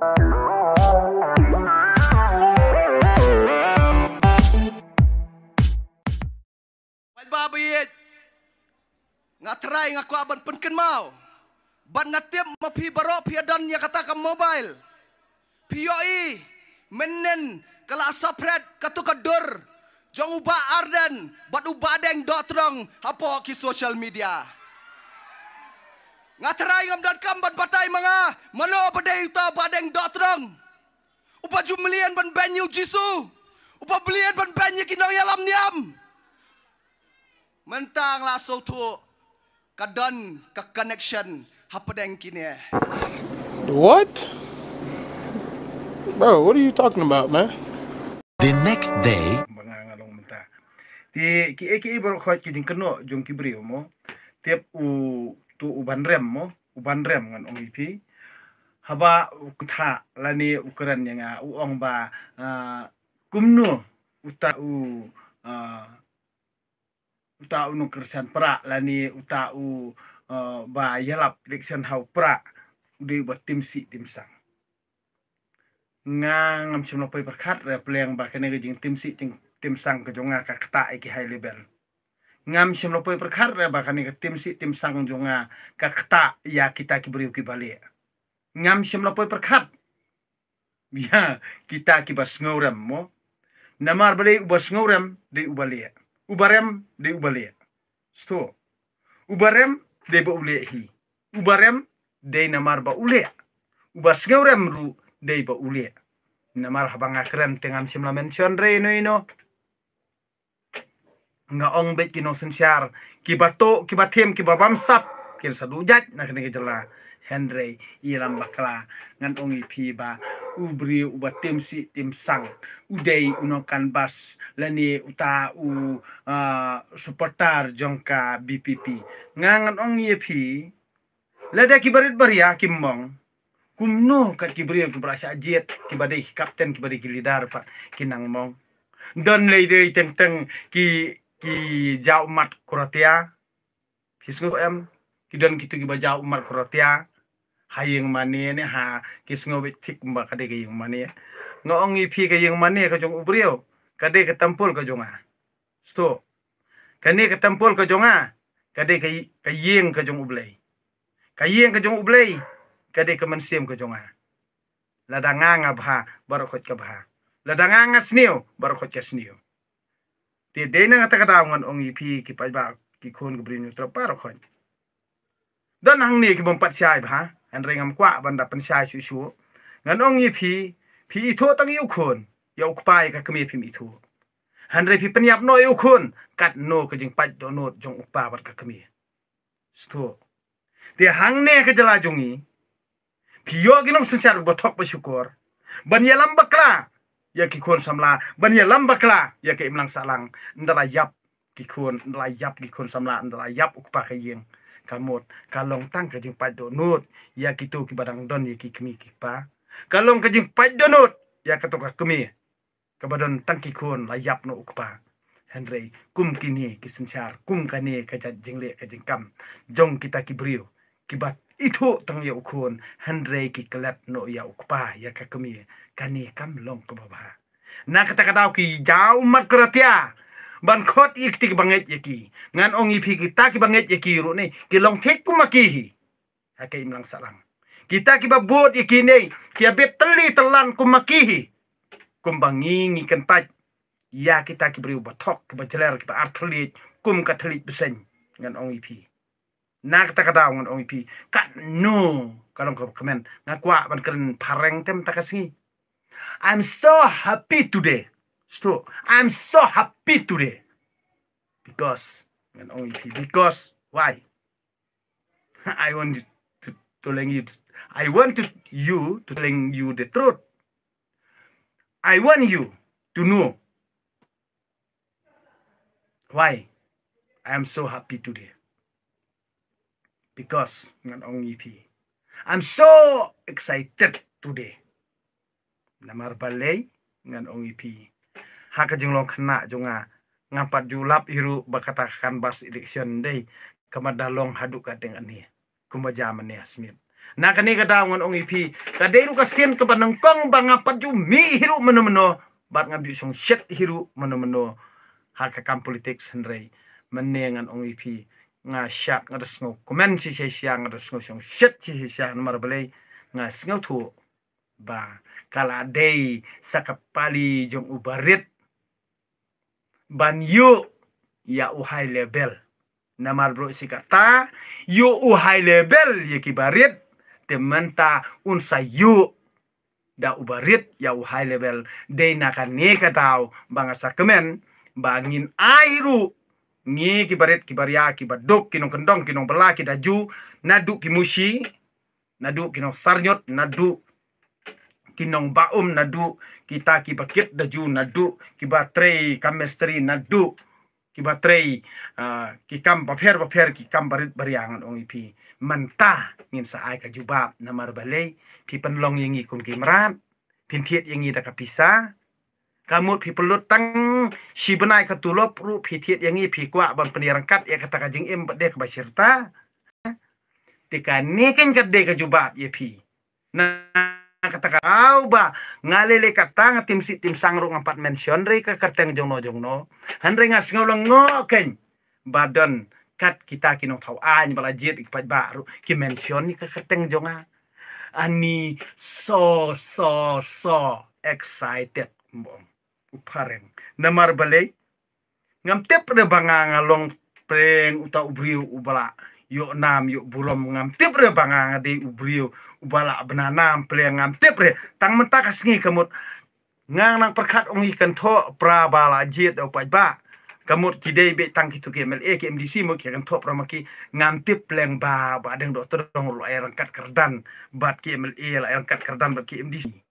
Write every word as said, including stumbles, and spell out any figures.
Paidbah ba ïeit, nga trai nga kwah ban pynkynmaw bad nga tip ma phi baroh phi ïa don ïa kata ka mobile. Phi ïohi mynnin ka la saphriang katu ka dur jong u Bah Ardent bad u Bah Deng Dohtdong hapoh ki social media. Nga trai ngam donkam ban batai ma nga mano ba dei uta u Bah Deng Dohtdong. Uba ju mlien ban beiñ ïa u Jisu. Uba mlien ban beiñ ïa ki nongïalam niam. Mynta nga la sngewthuh ka don ka connection hapdeng kine. What? Bro, what are you talking about, man? The next day. Ba nga nga long mynta. Te ki e ki e baroh khoit ki jingkynnoh jong ki briew mo. Tip u tu u Bah Rem mo. U Bah Rem ngan ong ïa phi. Haba u kynthah lane u kren ïa nga u ong ba, ah, kumno uta u, ah, uta u nongkyrshan prah lane uta u, ah, ba ïalap election ha u prah u dei uba tim sih tim sang. Nga ngam shym la poi pyrkhat re pleng ba kane ka jingtim sih jingtim sang ka jong nga ka ktah ïa ki high level. Ngam shym la poi pyrkhat re ba kane ka tim sih tim sang jong nga ka ktah ïa kita ki briew kiba lieh. Ngam shym la poi pyrkhat ïa kita kiba sngewrem mo. Namar ba dei uba sngewrem dei uba lieh. Uba rem dei uba lieh. Sto. Uba rem dei ba u lieh hi. Uba rem dei namar ba u lieh. Uba sngewrem ruh dei ba u lieh. Namar haba nga kren te ngam shym la mention re ino ino. Nga ong beit ki nongsynshar kiba toh kiba them kiba bamsap kin sa duh jait na kane ka jylla. Hynrei ïalam bakla ngan ong ïa phi ba u briew uba tim sih tim sang u dei u nongkanbas lane uta u, ah, supporter jong ka B P P. Nga ngan ong ïa phi lada ki barit baria ki mong kumno kat ki briew kiba la shah jied kiba dei ki kapten kiba dei ki leader pat ki nang mong. Don lei dei teng teng ki ki jaw mat krotia. Ki sngew em ki don kitu kiba jaw mat krotia ha ïing mane ne ha ki sngew beit thik kumba ka dei ka ïing mane. Nga ong ïa phi ka ïing mane ka jong u briew ka dei ka templ ka jong nga. Sto. Kane ka templ ka jong nga ka dei ka, ka ïing ka jong u Blei. Ka ïing ka jong u Blei ka dei ka mynsiem ka jong nga. Lada nga nga bha baroh khoit ka bha. Lada nga nga sniew baroh khoit ka sniew. Te dei na kata ka daw ngan ong ïa phi ki paidbah ki khun ka Bri Hynñiewtrep baroh khoit. Don hangne ki bym pat shai bha hynrei ngam kwah ban da pynshai shuh shuh. Ngan ong ïa phi phi ithuh tang ïa u khun ïa u kpa ïa ka kmie phim ithuh. Hynrei phi pynïap noh ïa u khun katno ka jingpait dohnud jong u kpa bad ka kmie. Sto. Te hangne ka jylla jong ngi phi ïoh ki nongsynshar ba thok ba shukor ban ïalam bakla ïa ki khun samla ban ïalam bakla ïa ka imlang sahlang. Nda la ïap ki khun nda la ïap ki khun samla nda la ïap u kpa ka ïing ka mut ka long tang ka jingpait dohnud ïa kitu kiba dang don ïa ki kmie ki kpa. Ka long ka jingpait dohnud ïa katu ka kmie kaba don tang ki khun la ïap noh u kpa. Hynrei kum kine ki synshar kum kane ka jait jingleh ka jingkam jong kita ki briew kiba ithuh tang ïa u khun hynrei ki klet noh ïa u kpa ïa ka kmie. Kane kam long kaba bha. Na kata ka daw ki jaw mat krotia ban khot ïa kita kiba ngeit ïa ki. Ngan ong ïa phi kita kiba ngeit ïa ki ruh ne ki long thik kum ma ki hi. Ha ka imlang sahlang kita kiba bud ïa ki ne ki ïa bit tylli tyllan kum ma ki hi. Kumba ngi ngi kyntait ïa kita ki briew ba thok kiba jler kiba ar thylliej kum ka thylliej bseiñ. Ngan ong ïa phi na kata ka daw ngan ong ïa phi katno ka long kaba kmen. Nga kwah ban kren phareng te mynta ka sngi. I'm so happy today. Sto. I'm so happy today because ngan ong ïa phi because why? I want to, to telling you, I want to, you to telling you the truth. I want you to know why I am so happy today. Because ngan ong ïa phi, I'm so excited today. Namar balei ngan ong ïa phi, ha ka jinglong khynnah jong nga ngam pat ju lap hi ruh ba kata ka canvass election dei ka mada long haduh katne katne kumba jia mynne ha Smit. Na kane ka daw ngan ong ïa phi, ka dei ruh ka sien kaba nyngkong ba ngam pat ju mih hi ruh mynno mynno bad ngam ju shong shet hi ruh mynno mynno ha ka kam politics, hynrei mynne ngan ong ïa phi, nga shad, nga da sngewkmen shisha shisha, nga da sngewshong shet shisha shisha. Namar balei? Nga sngewthuh ba ka la dei sa ka pali jong u barit ban ïuh ïa u high level. Namar baroh shi katta, ïuh u high level ïa ki barit, te mynta un sa ïuh da u barit ïa u high level. Dei na kane ka daw ba nga sa kmen ba ngin ai ruh, ngi ki barit ki baria, ki baduk, ki nongkyndong, ki nongbylla, ki daju, naduh ki mushi, naduh ki nongsarñiot, naduh ki nongbah um, naduh kita ki bakit daju, naduh kiba trei kam mistri, naduh kiba trei, ah, ki kam bapher bapher, ki kam barit baria, ngan ong ïa phi, mynta ngin sa ai ka jubab. Namar balei? Phi pynlong ïa ngi kum ki mrad, phin thied ïa ngi da ka pisa. Ka mut phi pynlut tang shi bnai ka tulop ruh phi thied ïa ngi, phi kwah ban pynïaryngkat ïa kata ka jingim bad dei kaba shirta. Te kane kan ka dei ka jubab ïa phi. Na kata ka daw ba nga lei lei katta nga tim sih tim sang ruh ngam pat mention re ka kyrteng jongno jongno. Hynrei nga sngew lyngngoh kein ba don kat kita ki nongthaw aiñ ba la jied ki paidbah ruh ki mention ïa ka kyrteng jong nga. Ani so so so excited, mbong u phareng. Namar balei? Ngam tip re ba nga nga long pleng uta u briew uba la ïoh nam ïoh burom, ngam tip re ba nga nga dei u briew uba la bna nam pleng, ngam tip re. Tang mynta ka sngi ka mut nga nang pyrkhat ong i kynthoh pra ba la jied da u paidbah. Ka mut ki dei beit tang kitu ki M L A ki M D C mo ki kynthoh pra ma ki, ngam tip pleng ba ba dang doh tdong ruh la ïaryngkat kyrdan bad ki M L A, la ïaryngkat kyrdan bad ki M D C.